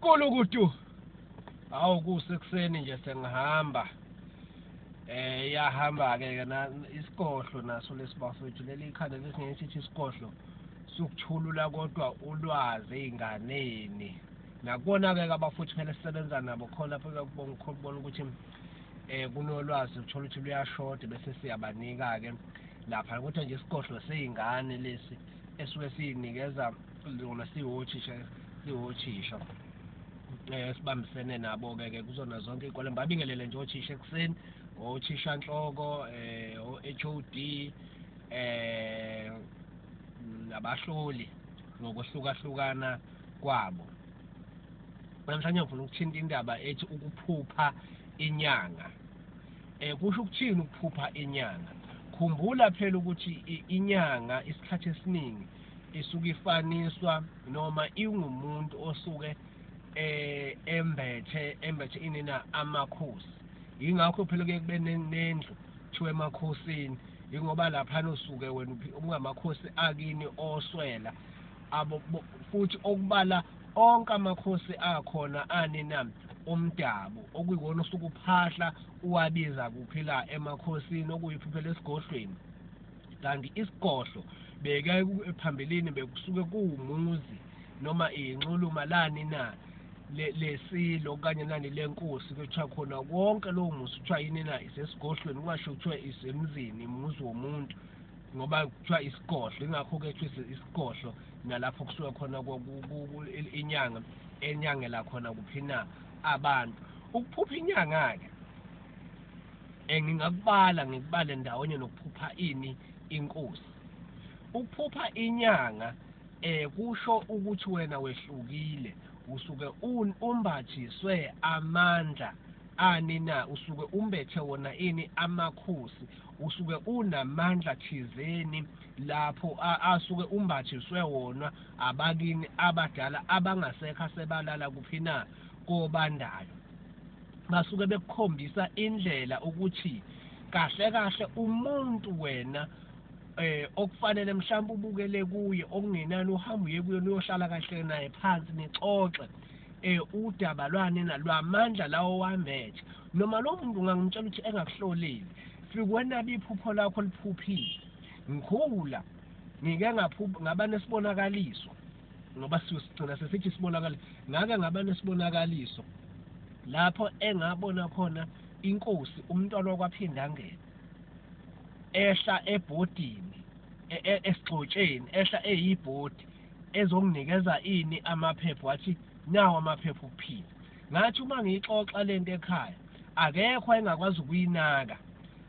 Kulukudu. Hawu, kusekuseni nje sengihamba. Iyahamba-ke ke isikohlo naso lesi bafethu, leli khanda lesingeke sithi isikohlo sukuthulula kodwa ulwazi ey'nganeni. Nakubona-ke ke abafuthi phela esisebenza nabo khona lapho kubona ukuthi kunolwazi uthola ukuthi luyashoda bese siyabanika-ke lapha. Kodwa nje isikohlo sey'ngane lesi esuke siyinikeza lona siwothisha, siwothisha sibambisene nabo-ke ke kuzona zonke iy'kole. Ngibabingelele nje othisha ekuseni, othishanhloko, o-H_O_D, nabahloli ngokuhlukahlukana kwabo. Namhlanje ngifuna ukuthinta indaba ethi ukuphupha inyanga. Kusho ukuthini ukuphupha inyanga? Khumbula phela ukuthi inyanga isikhathi esiningi isuke ifaniswa noma ingumuntu osuke embethe inina amakhosi. Yingakho phela kuye kube nendlu kuthiwa emakhosini, yingoba laphana usuke wena ungamakhosi akini oswela abo, futhi okubala onke amakhosi akhona anina umdabu, okuyiwona osuke uphahla uwabiza kuphi la emakhosini, okuyiphuphela esigodlweni. Kanti isigodlo beke phambilini bekusuke kuwumuzi noma inxuluma lani na lesilo okanye nani lenkosi, kuthiwa khona wonke lowo muzi kuthiwa yini na isesigodlweni, kungasho kuthiwa isemzini, umuzi womuntu, ngoba kuthiwa isigodlo. Ingakho-ke kuthiwa isigodlo nalapho kusuke khona inyanga enyangela khona kuphi na abantu. Ukuphupha inyanga-ke ngingakubala ngikubale ndawonye nokuphupha ini inkosi. Ukuphupha inyanga kusho ukuthi wena wehlukile, usuke umbathiswe amandla ani na, usuke umbethe wona ini amakhosi, usuke unamandla thizeni lapho asuke umbathiswe wona abakini abadala abangasekho asebalala kuphi na kobandayo. Basuke bekukhombisa indlela ukuthi kahle kahle umuntu wena okufanele mhlawumbe ubukele kuye, okungenani uhambe uye kuye uyohlala kahle naye phansi nixoxe udaba lwani na lwamandla lawo wambethe. Noma lo muntu ungangimtshela ukuthi engakuhlolile, fike wena iphupho lakho liphuphile. Ngikhula ngike ngaphupha ngaba nesibonakaliso, ngoba sigcina sesithi isibonakaliso, ngake ngaba nesibonakaliso lapho engabona khona inkosi umntwana wakwaPhindangene ehla ebhodini esigxotsheni, ehla eyibhodi ezonginikeza ini amaphepha, wathi nawo amaphepha okuphila. Ngathi uma ngiyixoxa lento ekhaya, akekho engakwazi ukuyinaka,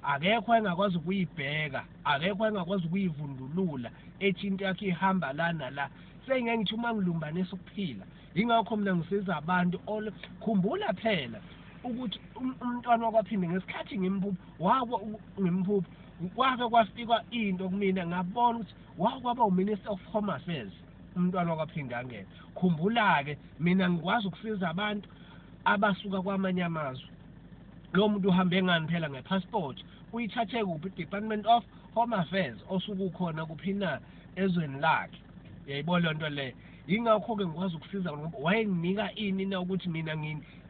akekho engakwazi ukuyibheka, akekho engakwazi ukuyivundulula ethi into yakhe ihamba la nala. Sengeke ngithi uma ngilumbanisa ukuphila. Yingakho mina ngisiza abantu. Khumbula phela ukuthi umntwana wakwaPhinde ngesikhathi ngimphupha, ngimphupha kwake kwafika into kumina, ngabona ukuthi wakwaba uMinister of Home Affairs umntwana wakwaPhindangene. Khumbula-ke mina ngikwazi ukusiza abantu abasuka kwamanye amazwe. Lo muntu uhambe ngani phela ngepassport, uyithathe kuphi? Department of Home Affairs osuke ukhona kuphi na ezweni lakhe. Uyayibona lento le? Yingakho-ke ngikwazi ukusiza ngoba wayenginika ini na ukuthi mina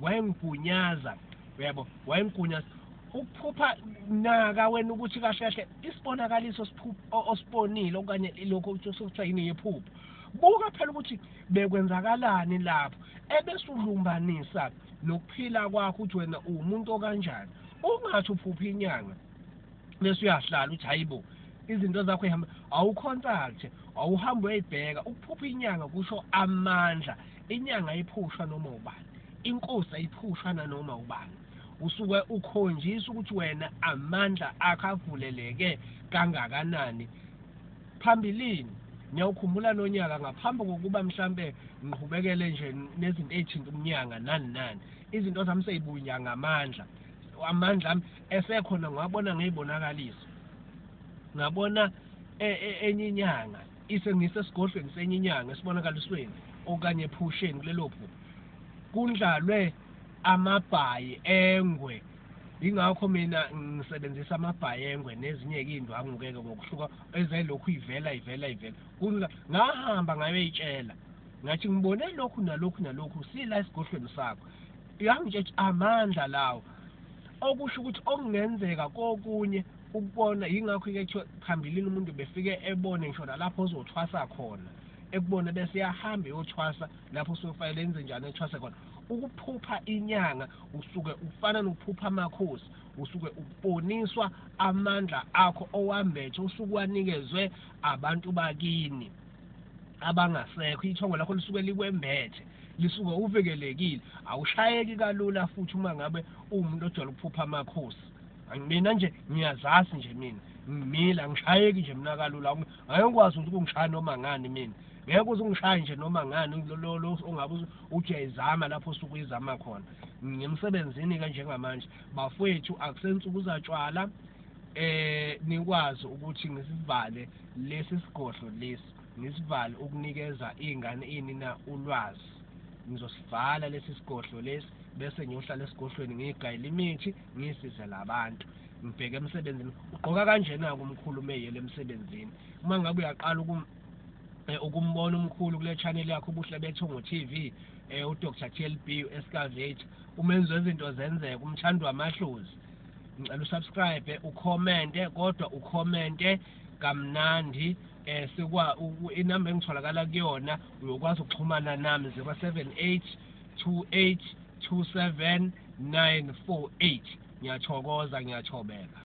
wayengigunyaza, uyabo, wayengigunyaza. Ukuphupha naka wena ukuthi kahle kahle isibonakaliso osibonile okanye lokho okuthiwa yini yephupho, buka phela ukuthi bekwenzakalani lapho, ebese ulumbanisa nokuphila kwakho ukuthi wena uwumuntu okanjani. Ungathi uphupha inyanga bese uyahlala uthi hayibo izinto zakho ihamba, awuconsult, awuhambe uyayibheka. Ukuphupha inyanga kusho amandla. Inyanga ayiphushwa noma ubani, inkosi ayiphushwa nanoma ubani. Usuke ukhonjiswa ukuthi wena amandla akho avuleleke kangakanani. Phambilini ngiyawukhumbula nonyaka ngaphambi kokuba mhlambe ngiqhubekele nje nezinto ey'thinta umnyanga nani nani, izinto zami sey'bunya ngamandla, amandla ami esekhona ngiwabona ngey'bonakaliso. Ngabona enye inyanga ngisesigodlweni senye inyanga esibonakalisweni okanye ephusheni kulelo phupho, kundlalwe amabhayi engwe. Yingakho mina ngisebenzisa amabhayi engwe nezinye-ke iy'ndwangu-ke ngokuhluka ezayilokhu ivela ivela ivela. Ngahamba ngayoyitshela Ngathi ngibone lokhu nalokhu nalokhu sila esigodlweni sakho. Uyangitshela amandla lawo, okusho ukuthi okungenzeka kokunye ukubona. Yingakho-ke kuthiwa phambilini umuntu befike ebone ngisho nalapho ozothwasa khona, ekubone bese iyahamba iyothwasa lapho usuke enze njani ethwase khona. Ukuphupha inyanga usuke ufana nokuphupha amakhosi, usuke uboniswa amandla akho owambethe, usuke wanikezwe abantu bakini abangasekho. Ithongo lakho lisuke likwembethe, lisuke uvikelekile, awushayeki kalula. Futhi uma ngabe uwumuntu ojwayele ukuphupha amakhosi, mina nje ngiyazazi nje, mina ngimila ngishayeki nje mina kalula. Angeke ngikwazi ukuthi ungishaya noma ngani, mina ngeke uze ungishaye nje noma ngani lo ongabe uthi uyayizama lapho osuke uyizama khona. Ngemsebenzini-ke njengamanje bafowethu, akusensuku zatshwala, nikwazi ukuthi ngisivale lesi sigodlo lesi, ngisivale ukunikeza iy'ngane ini na ulwazi. Ngizosivala lesi sigodlo lesi bese ngiyohlala esigodlweni ngiyigayele imithi, ngiyisize labantu, ngibheke emsebenzini. Ugqoka kanjena-ke umkhulu uma eyele emsebenzini. Uma ngabe uyaqala ukumbona umkhulu kule channel yakho Ubuhle Bethongo TV, uDr TLB Excavator, umenzi wezinto zenzeka, umthandi wamadlozi, ngicela usubscribe, ucommente, kodwa ucommente kamnandi. Sikwa inamba engitholakala kuyona, uyokwazi ukuxhumana nami 078 28 27 948. Ngiyathokoza, ngiyathobeka.